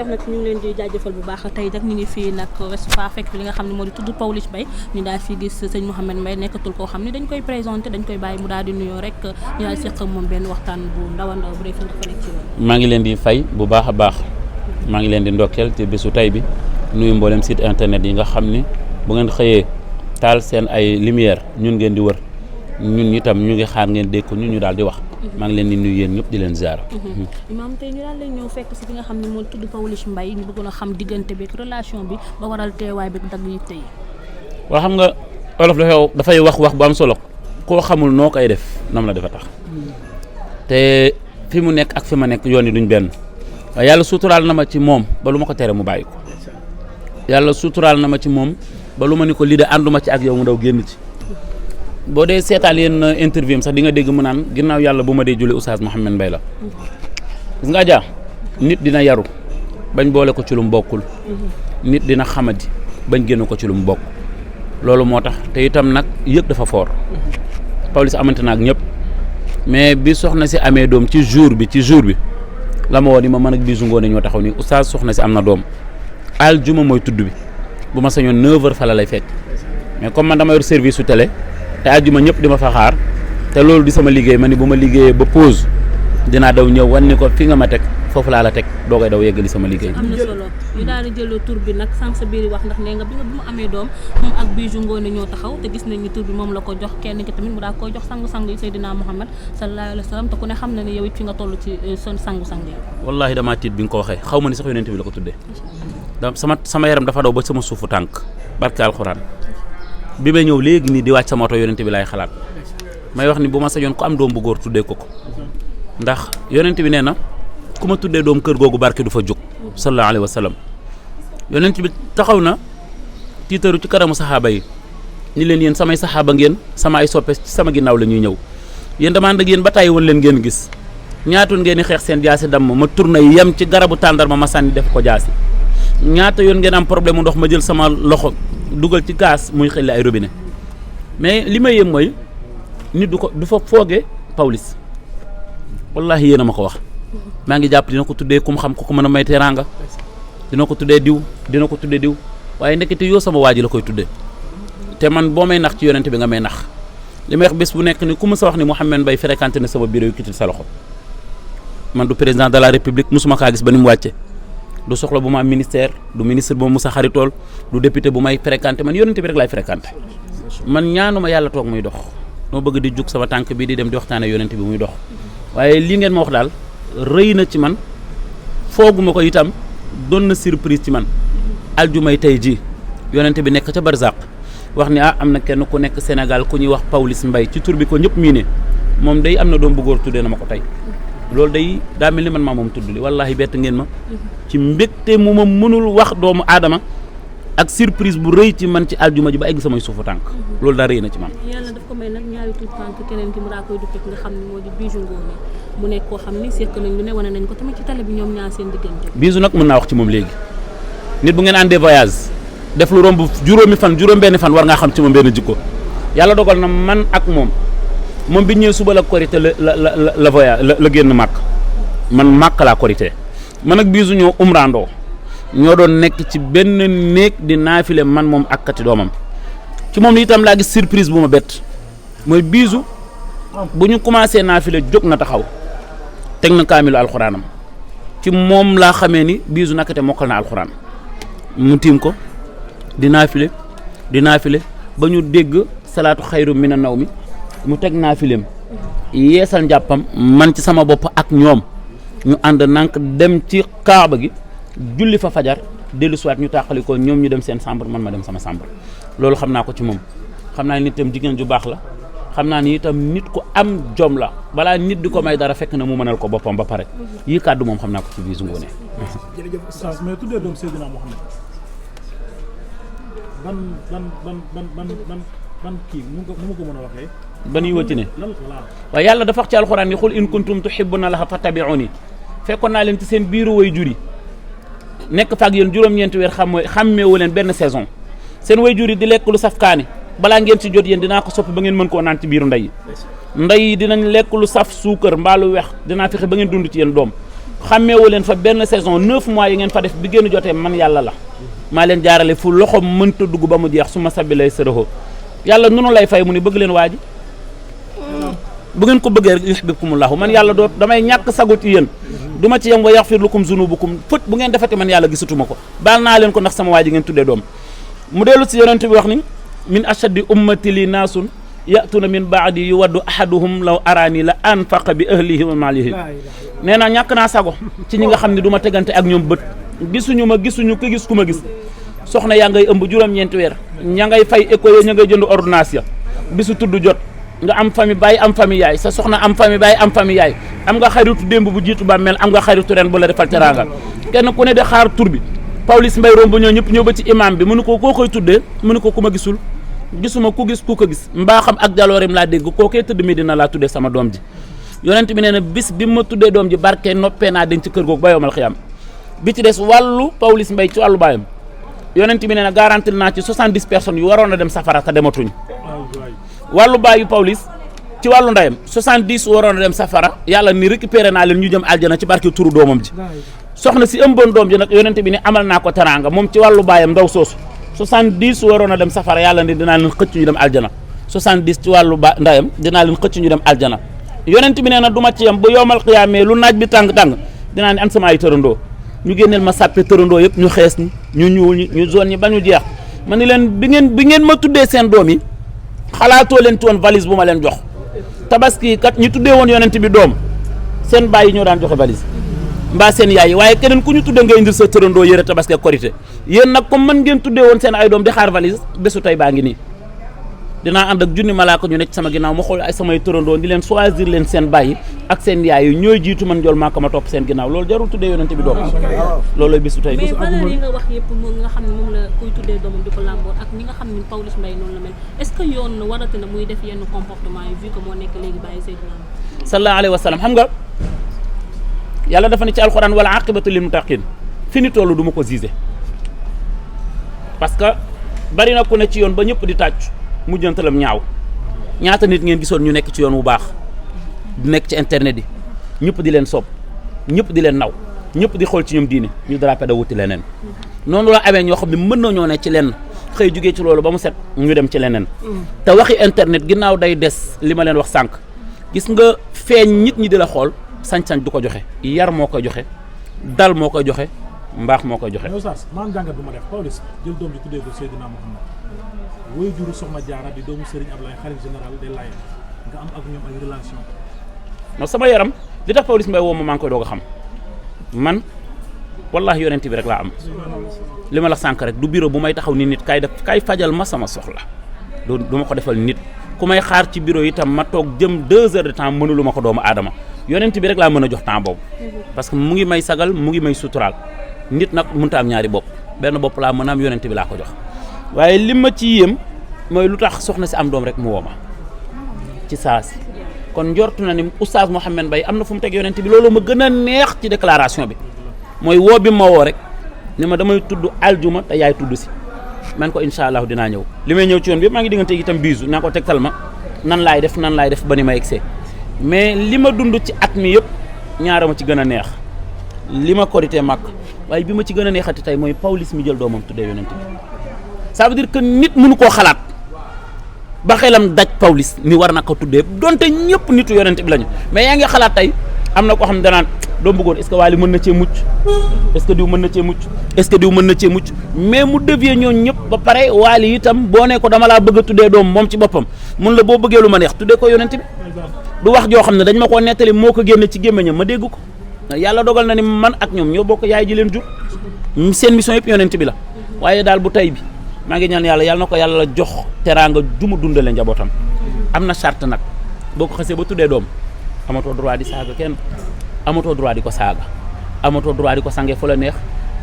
internet ñu ngi leen di jaajëfal bu baax tey nag ñu ngi fii nag Ouest Foire fekk li nga xam ne moo di tudd Pawlish Mbaye ñu daal fii gis sëñ Mouhamed Mbaye nekkatul koo xam ne dañ koy présenté dañ koy bàyyi mu daal di nuyoo rek ñu daal seq moom benn waxtaan bu ndaw a ndaw bu dee fi nga fa nekk ci woon. maa ngi leen di fay bu baax a baax maa ngi leen di ndokkeel ci bésu tey bi nuyu mboolem site internet yi nga xam ne bu ngeen xëyee taal seen ay lumière ñun ngeen di wër ñun itam ñu ngi xaar ngeen dégg ko ñu daal di wax. maa ngi leen di nuyu yéen ñëpp di leen ziar. Imaam tey ñu daal lay ñëw fekk si fi nga xam ne moo tudd Pawlish Mbaye ñu bëggoon a xam diggante bi relation bi ba waral teewaay bi dagg yi tey. waaw xam nga olof dafay wax bu am solo koo xamul noo koy def nam la dafa tax te fi mu nekk ak fi ma nekk yoon yi duñ benn waaye yàlla suturaal na ma ci moom ba lu ma ko tere mu bàyyi ko yàlla suturaal na ma ci moom ba lu ma ni ko lii de ànduma ci ak yow mu daw génn ci. boo dee seetaan yéen interview am sax di nga dégg mu naan ginnaaw yàlla bu ma dee julli Oustaz Mouhamed Mbaye la gis nga Adja nit dina yaru bañ boole ko ci lu mu bokkul nit dina xamadi bañ génn ko ci lu mu bokk loolu moo tax te itam nag yëg dafa fort Pawlish amante na ak ñëpp mais bi soxna si amee doom ci jour bi la ma woo ni ma mën ak Bijou Ngoné ñoo taxaw ni Oustaz soxna si am na doom aljuma mooy tudd bi bu ma sañoon 9h fa la lay fekk mais comme man dama yor service su télé te àjjuma ñëpp di ma fa xaar te loolu di sama liggéey ma ni bu ma liggéeyee ba pause dinaa daw ñëw wan ni ko fi nga ma teg foofu laa la teg doo koy daw yeggali sama liggéey. am na solo ñu daal di jël tur bi nag sànq sa biir wax ndax nee nga bi mu amee doom moom ak Bijou Ngoné ñoo taxaw te gis nañ ni tur bi moom la ko jox kenn ki tamit mu daal koy jox sangu-sang yi Seydina Muhammad sallallahu alayhi wa sallam te ku ne xam na ne yow it fi nga toll ci son sangu-sang yi. wallaahi damaa tiit bi nga ko waxee xaw ma ni sax yonent bi la ko tuddee sama yaram dafa daw ba sama suufu tànk barke alxuraan bi may ñëw léegi nii di wàcc sama oto yonent bi laay xalaat may wax ni bu ma sañoon ko am doom bu góor tuddee ko ndax yonent bi nee na ku ma tuddee doom kër googu barke du fa jóg sallallahu alayhi wa sallam yonent bi taxaw na tiitaru ci kanamu saxaaba yi ni leen yéen samay saxaaba ngeen sama ay soppe ci sama ginnaaw la ñuy ñëw yéen dama ànd ak yéen ba tàyyi woon leen ngeen gis ñaatoon ngeen di xeex seen jaasi damm ma tourné yem ci garabu tàndarma ma sànni def ko jaasi ñaata yoon ngeen am problème mu ndox ma jël sama loxo dugal ci gaz muy xel ay robinet mais li may yëm mooy nit du fa foogee Pawlish wallahi yéen a ma ko wax maa ngi jàpp dina ko tuddee kum xam ko mën a may teraanga dina ko tuddee diw waaye ndekete yoo sama waa ji la koy tuddee te man boo may nax ci yonent bi nga may nax li may wax bés bu nekk ni ku ma sa wax ni Mouhamed Mbaye fréquenté na sama bureau yu kitil sa loxo man du président de la république musuma kaa gis ba ni mu wàcce du soxla bu ma am ministère du ministre bu ma musa xaritool du député bu may fréquenté man yonent bi rek laay fréquenté man ñaanuma yàlla toog muy dox noo bëgg di jug sama tànk bi di dem di waxtaane yonent bi muy dox waaye lii ngeen ma wax daal rëy na ci man fooguma ko itam doon na surprise ci man aljumay tey ji yonent bi nekk ca barzaq wax ni am na kenn ku nekk Sénégal ku ñuy wax Pawlish Mbaye ci tur bi ko ñëpp miine moom day am na doom bu góor tuddee na ma ko tey loolu day daa mel ni man maa moom tudd li wallahi bett ngeen ma ci mbégte mu ma mënul wax doomu aadama ak surprise bu rëy ci man ci aljuma ji ba egg samay suufu tànk loolu daa rëy na ci man. yàlla daf ko may nag ñaari tuut tànk keneen ki mu daa koy duppee nga xam ne moo di Bijou Ngoné mu nekk koo xam ne seq nañ lu ne wane nañ ko tamit ci télé bi ñoom ñaar seen diggante. Bijou nag mën naa wax ci moom léegi nit bu ngeen àndee voyage def lu romb juróom-benn fan war ngaa xam ci moom benn jikko yàlla dogal na man ak moom bi ñëwee suba la korité la voyage la génn màkk man màkk laa korité man ak Bijou ñoo umrandoo ñoo doon nekk ci benn néeg di naafile man moom ak kati doomam ci moom itam laa gis surprise bu ma bett mooy Bijou bu ñu commencé naafile jóg na taxaw teg na kaamilu alxuraanam ci moom laa xamee ni Bijou nakate mokkal na alxuraan mu tiim ko di naafile ba ñu dégg salaatu xayru mina naw mi mu teg naafileem yeesal njàppam man ci sama bopp ak ñoom ñu ànd nank dem ci kaaba gi julli fa fajar dellu siwaat ñu tàqali ko ñoom ñu dem seen chambre man ma dem sama chambre loolu xam naa ko ci moom xam naa ni itam jigéen ju baax la xam naa ni itam nit ku am jom la balaa nit di ko may dara fekk na mu mënal ko boppam ba pare yii kàddu moom xam naa ko ci Bijou Ngoné. jërëjëf Oustaz mais tuddee doom Seydina Mohamed ban kii nu ma ko mën a waxee. ba ñuy wëcc ne waaye yàlla dafa wax ci alxuraan yi xul in kuntum tuhibbuna Allaha fattabi'uni fekkoon naa leen ci seen biiru way jur yi nekk faak yéen juróom-ñeenti weer xàmmeewu leen benn saison seen way jur yi di lekk lu saf kaani balaa ngeen ci jot yéen dinaa ko soppi ba ngeen mën koo naan ci biiru ndey yi dinañ lekk lu saf suukar mbaa lu weex dinaa fexe ba ngeen dund ci yéen doom xàmmeewu leen fa benn saison 9 mois yi ngeen fa def bi génn jotee man yàlla la maa leen jaarale fu loxo mënta dugg ba mu jeex su ma sabbi lay sërëxoo yàlla nunu lay fay mu ni bëgg leen waa ji bu ngeen ko bëggee rek yuhibbukumullahu man yàlla doot damay ñàkk sagu ci yéen du ma ci yem wa yaxfir lakum zunubukum fët bu ngeen defati man yàlla gisatuma ko baal naa leen ko ndax sama waa ji ngeen tuddee doom mu dellu si yonent bi wax ni min ashaddi ummati li naasun yatuna min baadi yuwaddu ahaduhum law araani la anfaqa bi ahlihi wa maalihi nee na ñàkk naa sago ci ñi nga xam ne du ma tegante ak ñoom bët gisuñu ko gis ku ma gis soxna yaa ngay ëmb juróom-ñeenti weer ña ngay fay éco ya ña ngay jënd ordonnance ya bisu tudd jot nga am famille baay am famille yaay sa soxna am famille baay am famille yaay am nga xaritu démb bu jiitu ba mel am nga xaritu ren bu la defal teraanga kenn ku ne de xaar tur bi Pawlish Mbaye romb ñoo ñëpp ñëw ba ci imam bi mu ne ko koo koy tuddee mu ne ko ku ma gisul gisuma ku gis ku ko gis mbaaxam ak jalooreem laa dégg kookee tëdd Medina laa tuddee sama doom ji yonent bi nee na bis bi ma tuddee doom ji barke noppee naa denc ci kër googu ba yowmal xiyam bi ci des wàllu Pawlish Mbaye ci wàllu baayam yonent bi nee na garanti naa ci 70 personnes yu waroon a dem safara te dematuñ wàllu baayu Pawlish ci wàllu ndeyam 70 waroon a dem safara yàlla ni récupéré naa leen ñu jëm aljana ci barke turu doomam ji soxna si ëmboon doom ji nag yonent bi ni amal naa ko teraanga moom ci wàllu baayam ndaw soosu 70 waroon a dem safara yàlla ni dinaa leen xëcc ñu dem aljana 70 ci wàllu ndeyam dinaa leen xëcc ñu dem aljana yonent bi nee na du ma ci yem bu yowmal xiyaamee lu naaj bi tàng-tàng dinaa ni an sama ay tërandoo ñu génneel ma sàppe tërandoo yëpp ñu xees ñi ñu ñuul ñi ñu zone ñi ba ñu jeex ma ni leen bi ngeen ma tuddee seen doom yi xalaatoo leen ci woon valise bu ma leen jox tabaski kat ñu tuddee woon yonent bi doom seen baay yi ñoo daan joxe valise mbaa seen yaay yi waaye keneen ku ñu tuddee ngay indil sa tërandoo yëre tabaski ak korité yéen nag comme man ngeen tuddee woon seen ay doom di xaar valise bésu tey baa ngi nii dinaa ànd ak junni malaaka ñu nekk sama ginnaaw ma xool ay samay tërandoo di leen choisir leen seen baay yi ak seen yaay yi ñooy jiitu man njool maaka ma topp seen ginnaaw loolu jarul tuddee yonent bi doom loolooy bésu tey mais valeur yi nga wax yëpp moom nga xam ne moom la kuy tuddee doomam di ko làmboor ak ñi nga xam ne Pawlish Mbaye noonu la mel est-ce que yoon na warati na muy def yenn comportement yi vu que moo nekk léegi bàyyi Seydina sallallahu alayhi wa sallam xam nga yàlla dafa ne ci alxuraan wala aqibatu lil muttaqin fi ni toll du ma ko gisé parce que bari na ku ne ci yoon ba ñëpp di tàcc mujjantalam ñaaw ñaata nit ngeen gisoon ñu nekk ci yoon wu baax di nekk ci internet yi ñëpp di leen sopp ñëpp di leen naw ñëpp di xool ci ñoom diine ñu drapé da wuti leneen noonu la amee ñoo xam ne mën nañoo ne ci lenn xëy jugee ci loolu ba mu set ñu dem ci leneen te waxi internet ginnaaw day des li ma leen wax sànq gis nga feeñ nit ñi di la xool sañ-sañ du ko joxe yar moo koy joxe dal moo koy joxe mbaax moo koy joxe. mais Oustaz maa jàngat bu ma def Pawlish jël doom bi tuddee ko Seydina Mouhamed woy juru Soxna Jaara di doomu Serigne Ablaye xalif général des Layènes nga am ak ñoom ay relation non sama yaram li tax Pawlish Mbaye woo ma maa ngi koy doog a xam man wallahi yonent bi rek laa am li ma la sànk rek du bureau bu may taxaw ni nit kay fajal ma sama soxla du ma ko defal nit ku may xaar ci bureau itam ma toog jëm 2 heures de temps mënulu ma ko doomu aadama yonent bi rek laa mën a jox temps boobu parce que mu ngi may sagal mu ngi may suturaal nit nag mënut a am ñaari bopp benn bopp laa mën a am yonent bi laa ko jox waaye li ma ci yéem mooy lu tax soxna si am doom rek mu woo ma ci saa si kon njortu na ni oustaz Mouhamed Mbaye am na fu mu teg yonent bi loolu ma gën a neex ci déclaration bi mooy woo bi ma woo rek ni ma damay tudd aljuma te yaay tudd si man ko incha allah dinaa ñëw li may ñëw ci yoon bi maa ngi diggante itam biisu naa ko tegtal ma nan laay def ba ni ma egsee mais li ma dund ci at mi yëpp ñaara ma ci gën a neex li ma korité mag waaye bi ma ci gën a neexati tey mooy Pawlish mi jël doomam tuddee yonent bi ça veut dire que nit mënu koo xalaat ba xelam daj Pawlish ni war na ko tuddee donte ñëpp nitu yonent bi lañu mais yaa ngi xalaat tey am na koo xam ne danaan doom bëggoon est-ce que Wally mën na cee mucc est-ce que diw mën na cee mucc est-ce que diw mën na cee mucc mais mu dévier ñooñu ñëpp ba pare Wally itam boo ne ko dama laa bëgg a tuddee doom moom ci boppam mun la boo bëggee lu ma neex tuddee ko yonent bi du wax joo xam ne dañ ma koo nettali moo ko génne ci gémmiñam ma dégg ko yàlla dogal na ni man ak ñoom ñoo bokk yaay ji leen jur seen mission yëpp yonent bi la waaye daal bu tey bi maa ngi ñaan yàlla na ko yàlla jox teraanga ju mu dundale njabootam am na charte nag boo ko xasee ba tuddee doom amatoo droit di saaga kenn amatoo droit di ko saaga amatoo droit di ko sange fu la neex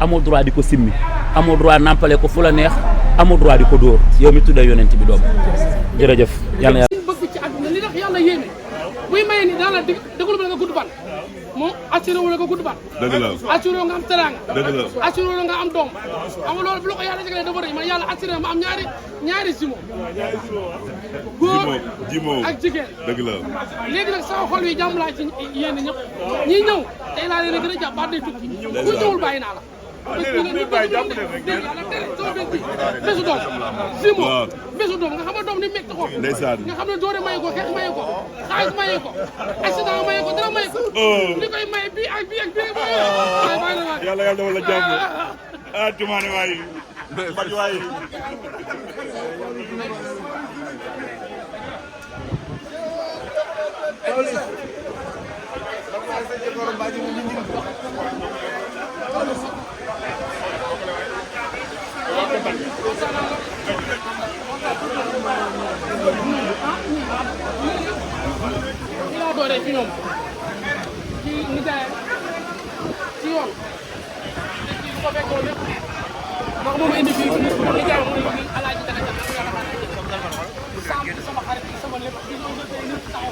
amoo droit di ko simmi amoo droit nampale ko fu la neex amoo droit di ko dóor yow mi tuddee yonent bi doom jërëjëf yàlla bëgg ci àdduna li tax yàlla yéeme buy maye ni dans la déglu ba nga gudd fan moom assuré wu la nga gudd fan. dëgg la assuré wu nga am teraanga. dëgg la assuré wu la nga am doom xam nga loolu bu la ko yàlla jagalee dafa rëy man yàlla assuré ma am ñaari simo góor Jimo ak jigéen. dëgg la léegi nag sama xol yi jàmm laa ci yéen ñëpp ñi ñëw tey laa leen gën a jàpp ba day tukki ku ñëwul bàyyi naa la. bésu doom Jimo bésu doom nga xam ne doom ni métti ko ndeysaan nga xam ne doore maye ko xeex maye ko xaalis maye ko accident maye ko dara maye ko li koy maye bii ak bii ak bii yàlla yàlla dafa la jàmm ah tumaane waay faj waay li laa dooree ci ñoom ci nijaay ci yoon te ci ko fekkoon lépp ndax moom indi fii nijaay mooy alaaji dara jëm sama xarit sama lépp di ñëw tey lépp taxaw